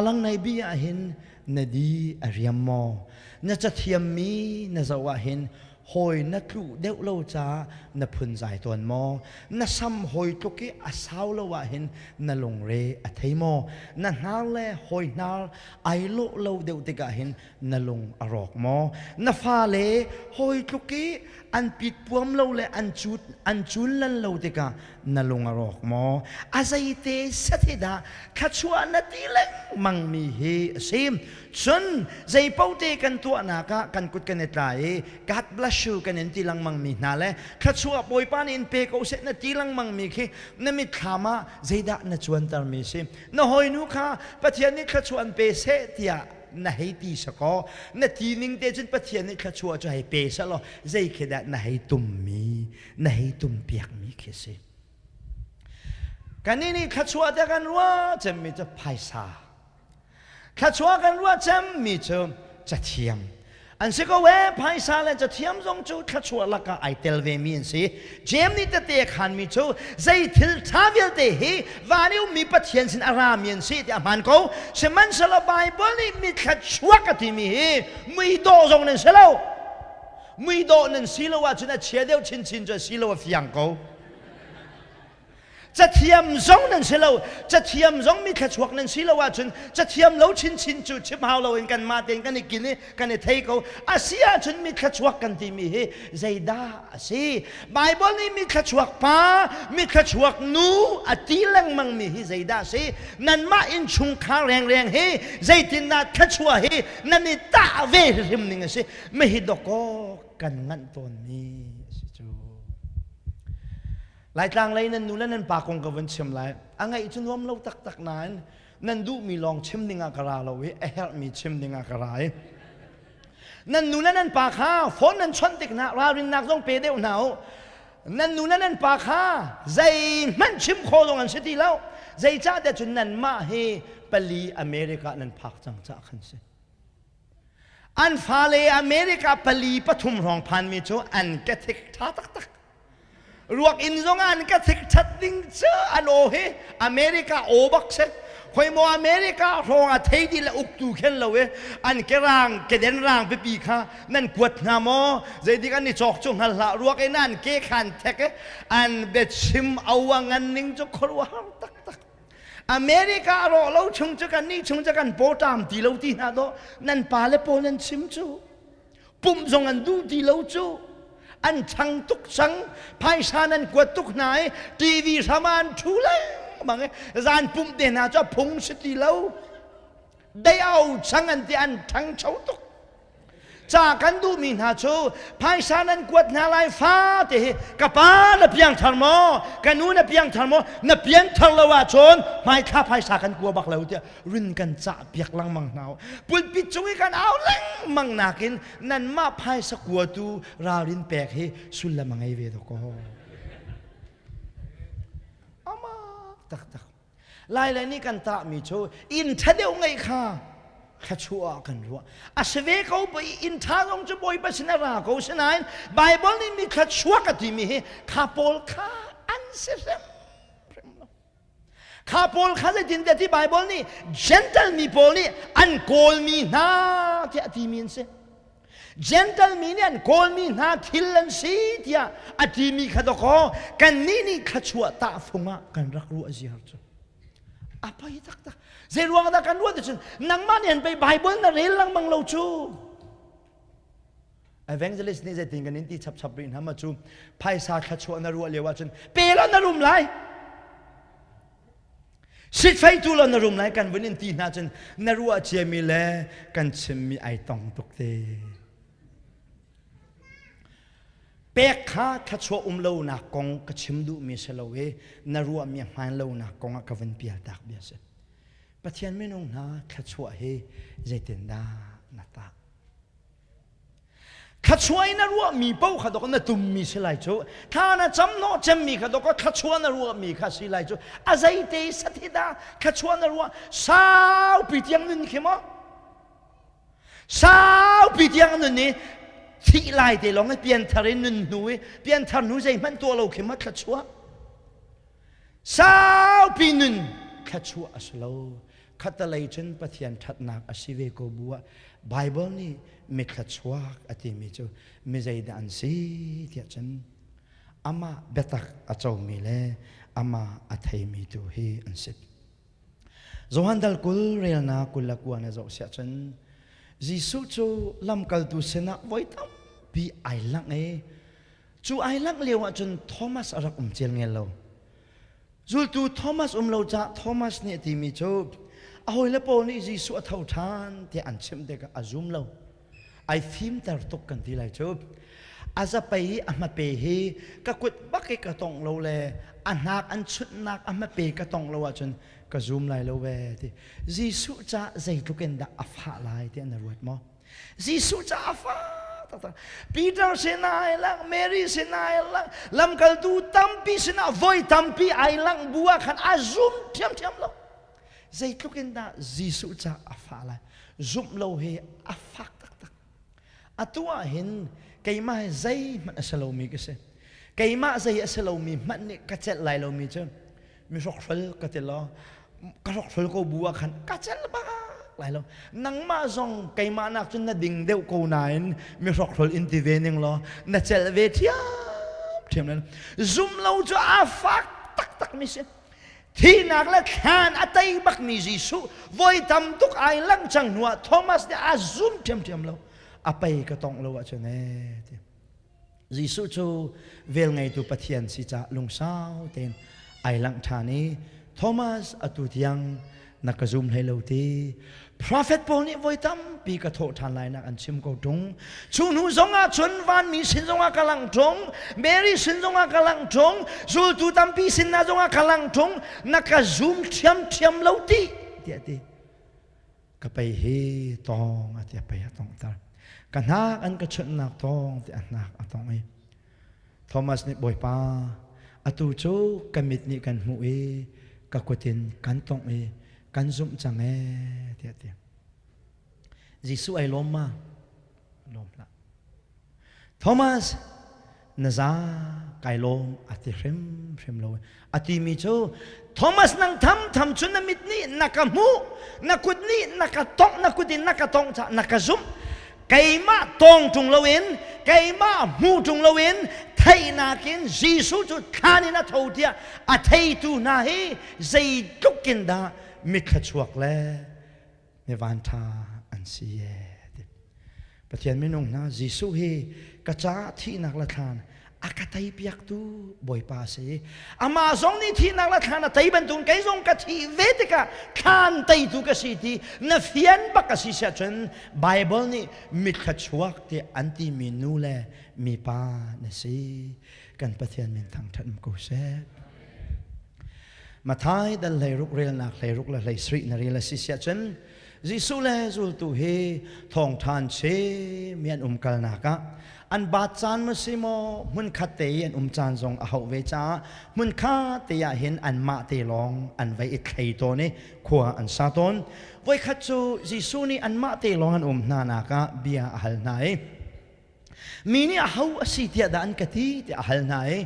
Lang nei bi ah hin na di a riam maw? Na cathiammi na zoh ah hin hawi na tluh deuh lo caah na phunzai tawn maw? Na sam hawi tluk i a sau lo ah hin na lungre a thei maw? Na hnar le hawi hnar ai lawh lo deuh tikah hin na lung a rawk maw? Na fale hawi tluk i an pit puam lo le an cut an cun lan lo tikah na lung a rawk maw? A zeite set hi dah thluachuah na ti lengmang mi hi a si. Cun zei paoh te kan tuahnak ah kan kut kan i tlai i God bless you kan in ti lengmang mi hna le thluachuah Bawipa nih in pe ko seh na ti lengmang mi khi na mitthlam ah zeidah na cuanter mi si. Na hawinu kha Pathian nih thluachuah an pe seh tiah na hei ti sakaw na ti ning te cun Pathian nih thluachuah cu hei pe seh law zei khi dah na hei tum mi na hei tumpiakmi khi a si. Kannih nih thluachuah te kan ruah cemmi cu phaisa. Thluachuah kan ruah cemmi cu cathiam. An si ko ee, phaisa le cathiam zong cu thluachuah lakah ai tel vemi an si. Jeim nih tete a khanmi cu zei thil ṭha vialte hi van i ummi Pathian sin a rami an si tiah a hmaan ko. Sihmanhsehlaw Baibal nih mi thluachuak a timi hi muidawh zong nan si lo. Muidawh nan si lo ahcun a chia deuh chinchin cu a si lo a fiang ko. Cathiam zong nan si lo, cathiam zong mi thluachuak nan si lo ahcun cathiam lo chinchin cu chim hau loin kanmah tein kan i kin i kan i thei ko. A si ahcun mi thluachuak kan timi hi zeidah a si? Baibal nih mi thluachuak pa, mi thluachuak nu a ti lengmang mi hi zeidah a si? Nanmah innchungkhar rengreng hi zeitindah thluachuah hi nan i tah ve hrim ning a si? Mihi dawkaw kan nganh tawnmi a si cu. Laitlang lei nan nu le nan pa kong ka vun chim lai. A ngaih cu nuam lo taktak nain nan duhmi lawng chim ding ah ka ra lo i a herhmi chim ding ah ka ra i nan nu le nan pa kha phone nan chawnh tik hna ralrinnak zong pe deuh hna u. Nan nu le nan pa kha zeihmanh chim khawh zong an si ti lo. Zeicahtiah cun nanmah hi pali America nan phak cang caah khan si. An fale America pali pathum hrawng phanmi cu an ka thik ṭha taktak. Ruak inn zong an ka thik ṭhat ding cu an aw hi America aw bak si. Khoi maw America hrawng a thei dih le uktu khen lo i an ke rang keden rang pipi kha nan kuat hna maw zeidik an i cawk cu hngal hlah ruak in an ke khan thek i an biachim awa ngan ning cu khuaruahhar taktak. America a rawh lo chung cu kan nih chung cu kan pawṭam ti lo ti hna dawh nan pa le pawl nan chim cu pumh zong an duh ti lo cu an chang tuk cang phaisa nan kuat tuk hna i TV hram ah an ṭhu lengmang i zan pumh te hna cu a phung si ti lo dei au chang an ti an ṭhangcho tuk Ca kan duhmi hna cu phaisa nan kuat hna lai fa te hi ka pa na piangthar maw ka nu na piangthar maw na pianthar lo ahcun hmaithla phaisa kan kua bak lo tiah rin kan cah piak lengmang hna pulpit cung i kan au lengmang nakin nanmah phaisa kuatu ralrin pek hi sullam a ngei ve dawk kaw ama taktak Lai le nih kan tahmi cu inn ṭha deuh ngeih kha thluachuah ah kan ruah. A si ve ko inn ṭha zong cu Bawipa sin a ra ko sinain Baibal nih mi thluachuak a timi hi kha pawl kha an si hrimhrim lo. Kha pawl kha zeitintiah ti Baibal nih Gentle mi pawl nih an kawlmi hna tiah a timi an si. Gentle mi nih an kawlmi hna thil an si tiah a timi kha dawkaw kannih nih thluachuah tahfung ah kan rak ruah ziar cu a poi taktak zei ruang dah kan ruah ti cun nangmah nih an pei Bible na rel lengmang lo cu evangelist nih zeitin kan in ti chapchap rih hna ma cu phaisa thluachuah na ruah lio ahcun pe law na rum lai Sitfeitu lo na rum lai kan vun in ti hna cun na ruah ciami le kan chimmi ai tong tuk te. Pek kha thluachuah um lonak kong ka chim duhmi si lo i na ruahmi a hmaan lonak kong ah ka vun pial tak bia si. Pathian minung hna thluachuah hi zeitindah na tah? Thluachuah in na ruahmi paoh kha dawk na tummi si lai cu. Thla na cam hnawh cemmi kha dawk thluachuah na ruahmi kha si lai cu. A zeite sathi dah thluachuah na ruah saupi tiang nun khi maw? Saupi tiang nun i thih lai te lawng i pianthar in nun hnu i pianthar hnu zeihmanh tuah lo khi maw thluachuah? Saupi nun thluachuah a si lo. Khattalei cun Pathian ṭhatnak a si ve ko bu ah Baibal nih mithluachuak a timi cu mi zeidah an si tiah cun amah biatak a comi le amah a theimi tu hi an si. Johan dal 20 relnak 29 na zoh siah cun Jesuh cu lamkaltu sinah voi tampi ai langh i cu ai langh lio ah cun Thomas a rak um cel ngel lo. Zultu Thomas um lo caah Thomas nih a timi cu a hawile pawl nih Jesuh a tho ṭhan tiah an chimh tikah a zum lo. Ai fimter tuk kan ti lai cu. A zapei i a hmape hi ka kut bak i ka tongh lo le a hnak an chunhnak a hmape ka tongh lo ahcun ka zum lai lo ve ti. Jesuh caah zeitluk in dah a fah lai tiah na ruat maw? Jesuh caah a fak taktak. Peter sinah ai lang, Mary sinah ai lang, lamkaltu tampi sinah voi tampi ai lang bu ah khan a zum ṭhiamṭhiam lo. Zeitluk in dah Jesuh caah a fah lai? Zumh lo hi a fak taktak. Atu ah hin keimah hi zeihmanh a si lomi ka si. Keimah zei a si lomi hmanh nih ka celh lai lomi cu mi hrokhrol ka ti law ka hrokhrol ko bu ah khan ka celh bak lai lo nangmah zong keimah nak cun na ding deuh ko nain mi hrokhrol in ti ve ning law na celh ve thiam thiam lai zum lo cu a fak taktak mi si thihnak le thlan a tei bak mi Jesuh voi tam tuk ai lang cang hnu ah Thomas nih a zum thiam lo a pei ka tong lo ahcun ee ti Jesuh cu velngeitu Pathian si caah lungsau tein ai langh ṭhan i Thomas atu tiang na ka zum hlei lo ti. Prophet pawl nih voi tampi ka thawh ṭhan lai nak an chim ko ṭung. Cu hnu zongah cun vanmi sin zongah ka langh ṭung, Mary sin zongah ka langh ṭung, zultu tampi sin na zongah ka langh ṭung, na ka zum ṭhiamṭhiam lo ti, tiah ti. Ka pei hi tawng a ti a pei a tawngter. Ka hnak an ka chunhnak tawng ti a hnak a tawng i Thomas nih Bawipa atu cu ka mit nih kan hmuh i ka kut in kan tongh i kan zumh cang ee tiah a ti. Jesuh ai lawm ma? Lawm hlah. Thomas na za kai lawm a ti hrimhrim lo. A timi cu Thomas nang tham tham cu na mit nih na ka hmuh, na kut nih na ka tongh, na kut in na ka tongh caah na ka zumh. Keimah tawng ṭung loin, keimah hmu ṭung loin theihnak in Jesuh cu thlan in a tho tiah a theitu hna hi zeitluk in dah mithla le mi vanṭha an si ee ti. Pathian minung hna Jesuh hi ka caah thihnak le thlan a ka teipiaktu Bawipa a si. Amah zong nih thihnak le thlan a tei bantuk kei zong ka thih ve tikah thlan teitu ka si ti na fian bak a si siah cun Bible nih mithla ti an timi nu le mipa na si. Kan Pathian min thangṭhat um ko seh. Mathai dal 16 relnak 16 le 17 na rel a si siah cun Jesuh le zultu hi thawngṭhan che mi an umkalnak ah an baat caan ma si maw hmunkhat te i an um caan zong a hauh ve caah hmunkhat te ah hin anmah te lawng an vai i thlei tawn i khua an sa tawn. Voikhat cu Jesuh nih anmah te lawng an um hna nak ah bia a hal hna i Mi nih aho a si tiah dah an ka ti tiah a hal hna i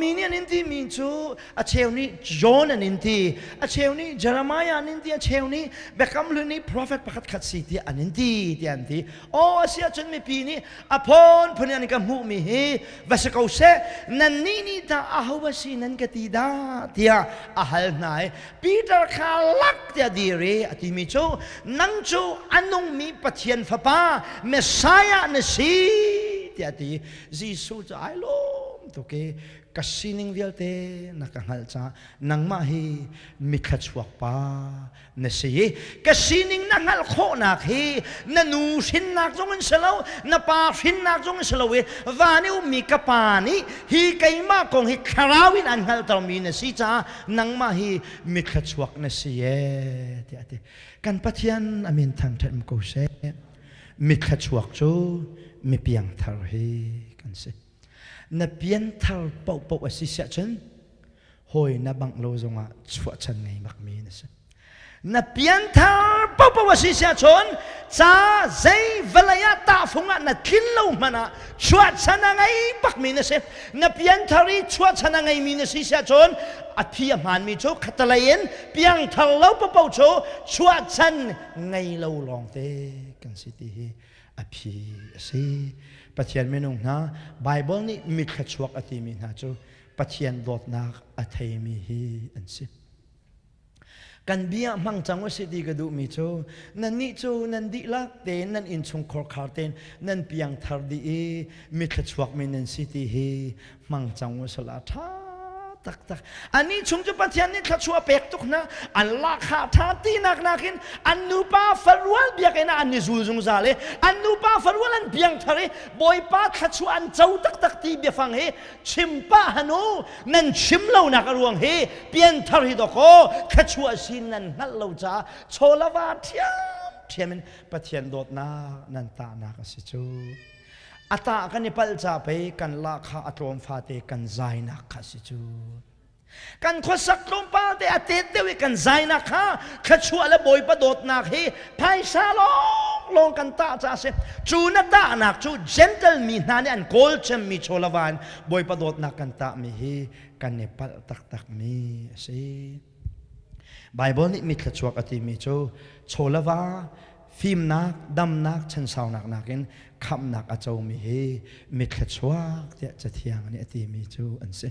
mi nih an in timi cu a cheu nih John an in ti, a cheu nih Jeremiah an in ti, a cheu nih Biakam Hlun i prophet pakhat khat si tiah an in ti tiah an ti. Aw a si ahcun mipi nih a phunphun in an ka hmuhmi hi va si ko seh, nannih nih tah aho a si nan ka ti dah tiah a hal hna i Peter kha lak tiah dir i a timi cu nang cu a nungmi Pathian fapa Messiah na si tiah a ti. Jesuh cu ai lawm tuk i ka sining vialte na ka hngalh caah nangmah hi mithla pa na si i ka sining na hngalh khawhnak hi na nu hrinnak zong in si lo na pa hrinnak zong in si lo i van i ummi ka pa nih hi keimah kong hi thlarau in an hngalhtermi na si caah nangmah hi mithluachuak na si ee tiah a ti. Kan Pathian a min thangṭhat um ko seh. Mithluachuak cu mi piangthar hi kan si. Na pianthar paohpaoh a si siah cun hawi na bangh lo zongah chuahchan ngei bakmi na si. Na pianthar paohpaoh a si siah cun Ca zei vawlei ah tahfung ah na tlin lo hmanh ah chuahchan a ngei bakmi na si. Na pianthar i chuahchan a ngeimi na si siah cun a phi a hmaanmi cu khatalei in piangthar lo paoh cu chuahchan ngei lo lawngte kan si ti hi a phi a si. Pathian minung hna Bible nih mithluachuak a timi hna cu Pathian dawtnak a theimi hi an si. Kan bia hmang cang u si ti ka duhmi cu nannih cu nan dihlak tein nan innchungkhar khar tein nan piangthar dih i mithluachuakmi nan si ti hi hmang cang u sala ṭha taktak. Anih chung cu Pathian nih thluachuah pek tuk hna. An lahkhah ṭha tinak nakin an nupa farual biakinn ah an i zul zungzal i an nupa farual an piangthar i Bawipa thluachuah an co taktak ti biafang hi chim pah han u. Nan chim lonak a ruang hi pianthar hi dawkaw thluachuah sin nan hngalh lo caah chawlava ṭhiamṭhiam in Pathian dawtnak nan tahnak a si cu. A tah kan i palh ca pei kan lahkhah a tlawm fate kan zainak kha si cu. Kan khuasak tlawmpal te a tet deuh i kan zainak kha thluachuah le Bawipa dawtnak hi phaisa lawnglawng kan tah caah a si. Cu na tahnak cu gentle mi hna nih an kawl cemmi chawlava in Bawipa dawtnak kan tahmi hi kan i palh taktakmi a si. Bible nih mi thluachuak a timi cu chawlava fimnak, damnak, chansaunak nakin khamhnak a comi hi mi thluachuak tiah Cathiang nih a timi cu an si.